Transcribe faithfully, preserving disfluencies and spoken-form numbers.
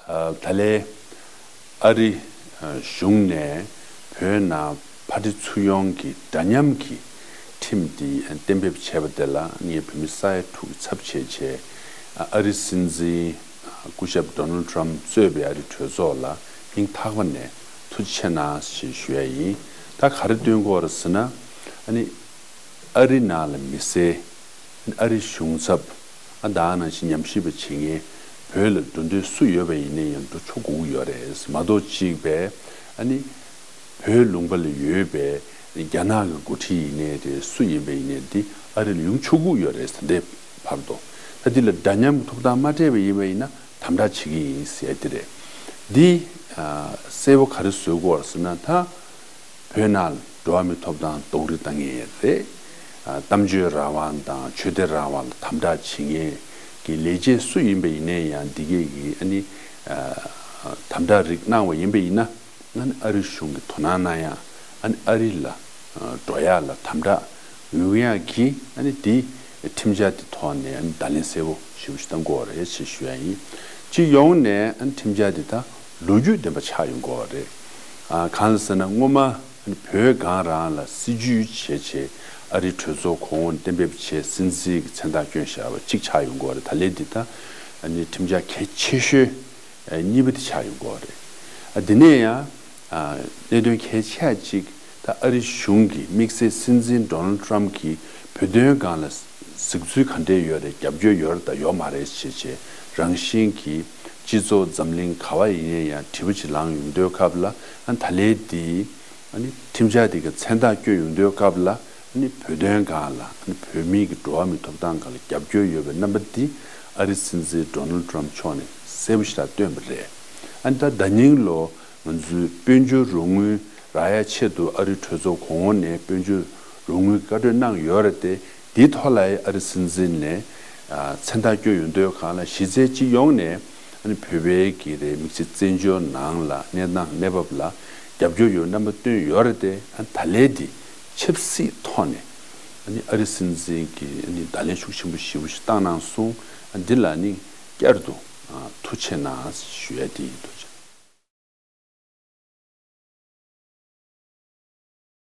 ད་ལན་ཨ་རི་གཞུང་ནས་བོད་ནང་ཕ་འབྲེལ་ཚུར་ཡོང་གི་འདྲ་མཉམ་གྱི་ཁྲིམས་འདི་གཏན་འབེབས་བྱས་པ་དེ་ལ་ངས་བོད་མི་ས་ཡ་དྲུག་གི་ཚབ་བྱས་བྱས་ཨ་རི་སྲིད་འཛིན་སྐུ་ཞབས་ཌོ་ནལ་ཊམ་གཙོས་པའི་ཨ་རི་གྲོས་ཚོགས་ལ་སྙིང་ཐག་པ་ནས་ཐུགས་རྗེ་ཆེ་གནང་ཞེས་ཞུ་ཡ་ཡིན། ད་ག་རེ་སྟོན་གྱི་ཡོད་རེད་ཟེར་ན། ཨ་ནི་ཨ་རི་ནང་ལ་མི་སེར། ཨ་རི་གཞུང་ཚབ། ཨ་ད་ག་ནང་བཞིན་ཉམས་ཞིབ་པ་བྱེད་མཁན་བོད་ལ་འགྲོ་འདོད་སུ་ཡོད་པ་ཡིན་ནའི་ཡང་འགྲོ་ཆོག་དགོས་ཀྱི་ཡོད་རེད། མ་གཏོགས་གཅིག་པས་ཨ་ནི་བོད་ལུང་པ་ལ་ཡོད་པའི་རྒྱ་ནག་གི་འགོ་ཁྲིད་ཡིན་ནའི་རེད། སུ་ཡིན་པ་ཡིན་ནའི་འདི་ཨ་རི་ལ་ཡོང་ཆོག་གི་ཡོད་རེད། ད་ལྟའི་བར་དུ། ད་འདི་ལ་འདྲ་མཉམ་གྱི་ཐོབ་ཐང་མ་སྤྲད་པ་ཡིན་པ་ཡིན་ན་དམ་དྲག་བྱེད་ཀྱི་ཡིན་ཟེར་ཡ་འདི་རེད། འདི་གསལ་པོ་ག་རེ་བཟོ་དགོས་རེད་ཟེར་ན། ད་བོད་ནང་ལ་འགྲོ་བ་མིའི་ཐོབ་ཐང་རྡོག་རིལ་བཏང་མཁན་རེད། ཨ་གཏམ་བརྗོད་རང་དབང་དང་ཆོས་དད་རང་དབང་ལ་དམ་དྲག་བྱེད་མཁན་གྱི་ལས་བྱེད་སུ་ཡིན་པ་ཡིན་ནའི་ཡང་འདི་གས་ཀྱི་ཨ་ནི་ཨ་དམ་དྲག་རིགས་གནང་བ་ཡིན་པ་ཡིན་ན། ཨ་ནི་ཨ་རི་གཞུང་གིས་དོ་སྣང་གནང་ཡ། ཨ་ནི་ཨ་རི་ལ་ཨ་འགྲོ་ཡ་ལ་དམ་དྲག་ཡོང་ཡ་གི་ཨ་ནི་འདི་ཁྲིམས་འཆར་འདི་ཐོག་ནས་ཨ་ནི་བརྡ་ལན་གསལ་པོ་ཞེ་པོ་ཞིག་བཏང་དགོས་རེད་ཅེས་ཞུ་ཡ་ཡིན། སྤྱི་ཡོངས་ནས་ཨ་ནི་ཁྲིམས་འཆར་འདི་ད་ལོ་རྒྱུས་ལྡན་པ་ཆགས་ཡོང་དགོས་རེད། ཨ་གང་ལ་ཟེར་ན་སྔོན་མ་ཨ་ནི་བོད་སྒང་རང་ལ་སྲིད་ཇུས་བྱས་བྱས་ཨ་རིའི་གྲོས་ཚོགས་གོང་འོག་གཏན་འབེབས་བྱས་སྲིད་འཛིན་གྱི་མཚན་རྟགས་བསྐྱོན་བཞག་པ་གཅིག་ཆགས་ཡོང་དགོས་རེད། ད་ལན་འདི་ད་ཨ་ནི་ཁྲིམས་འཆར་གལ་ཆེ་ཤོས་གཉིས་པ་དེ་ཆགས་ཡོང་གི་ཡོད་རེད། ཨ་དེ་ནས་ཡང་ཨ་གནད་དོན་གལ་ཆེ་ཤོས་གཅིག་ད་ཨ་རི་གཞུང་གི་དམིགས་བསལ་སྲིད་འཛིན་ཌོ་ནལ་ཊམ་གྱིས་བོད་དོན་སྒང་ལ་གཟིགས་ཚུལ་ག་འདྲས་ཡོད་རེད། རྒྱབ་སྐྱོར་ཡོད་རེད་དང་ཡོད་མ་རེད་ཞེས་བྱས་རང་བཞིན་གྱིས་སྤྱི་ཚོགས་འཛམ་གླིང་ག་བ་ཡིན་ན་ཡང་དྲི་བ་ཅིག་ལངས་ཡོང་དུས་སྐབས་ལ། ཨ་ད་ལན་འདི་ཨ་ནི་ཁྲིམས་འཆར་འདི་གི་མཚན་རྟགས་བསྐྱོན་ཡོང་དུས་སྐབས་ལ། ཨ་ནི་བོད་དོན་སྒང་ལ་ཨ་ནི་བོད་མིའི་གི་འགྲོ་བ་མིའི་ཐོབ་ཐང་སྒང་ལ་རྒྱབ་སྐྱོར་ཡོད་པའི་རྣམ་པ་འདི་ཨ་རི་སྲིད་འཛིན་ཌོ་ནལ་ཊམ་མཆོག་ནས་གསལ་པོ་ཞེ་དྲག་བཏོན་པ་རེད། ཨ་ནི་ད་ཟླ་ཉིན་ལོ་ང་ཚོའི་དཔལ་འབྱོར་རོགས་དངུལ་རག་ཡ་ཆེད་དུ་ཨ་རི་གྲོས་ཚོགས་གོང་འོག་ནས་དཔལ་འབྱོར་རོགས་དངུལ་བཀའ་འཁྲོལ་གནང་ཡོད་རེད་དེ། འདིའི་ཐོག་ལ་ཨ་རི་སྲིད་འཛིན་ནས་ཨ་མཚན་རྟགས་བསྐྱོན་ཡོང་དུས་སྒང་ལ་གཞི་རྩའི་སྤྱི་ཡོངས་ནས། ཨ་ནི་བོད་པའི་གི་རེད། དམིགས་བསལ་བཙན་བྱོལ་ནང་ལ་གནས་སྟངས་གནས་བབ་ལ་རྒྱབ་སྐྱོར་ཡོད་རྣམ་པ་བཏོན་ཡོད་རེད་དེ། ཨ་ད་ལན་འདི་ཆབ་སྲིད་ཐོག་ནས་ཨ་ནི་ཨ་རི་སྲིད་འཛིན་གྱིས་ཨ་ནི་བརྡ་ལན་ཤུགས་ཆེན་པོ་ཞེ་པོ་ཞིག་བཏང་གནང་སོང་། ཨ་འདི་ལ་ནི་བསྐྱར་དུ་ཨ་ཐུགས་རྗེ་གནང་ཞུ་ཡ་དེ་ཡིན། ཐུགས་རྗེ།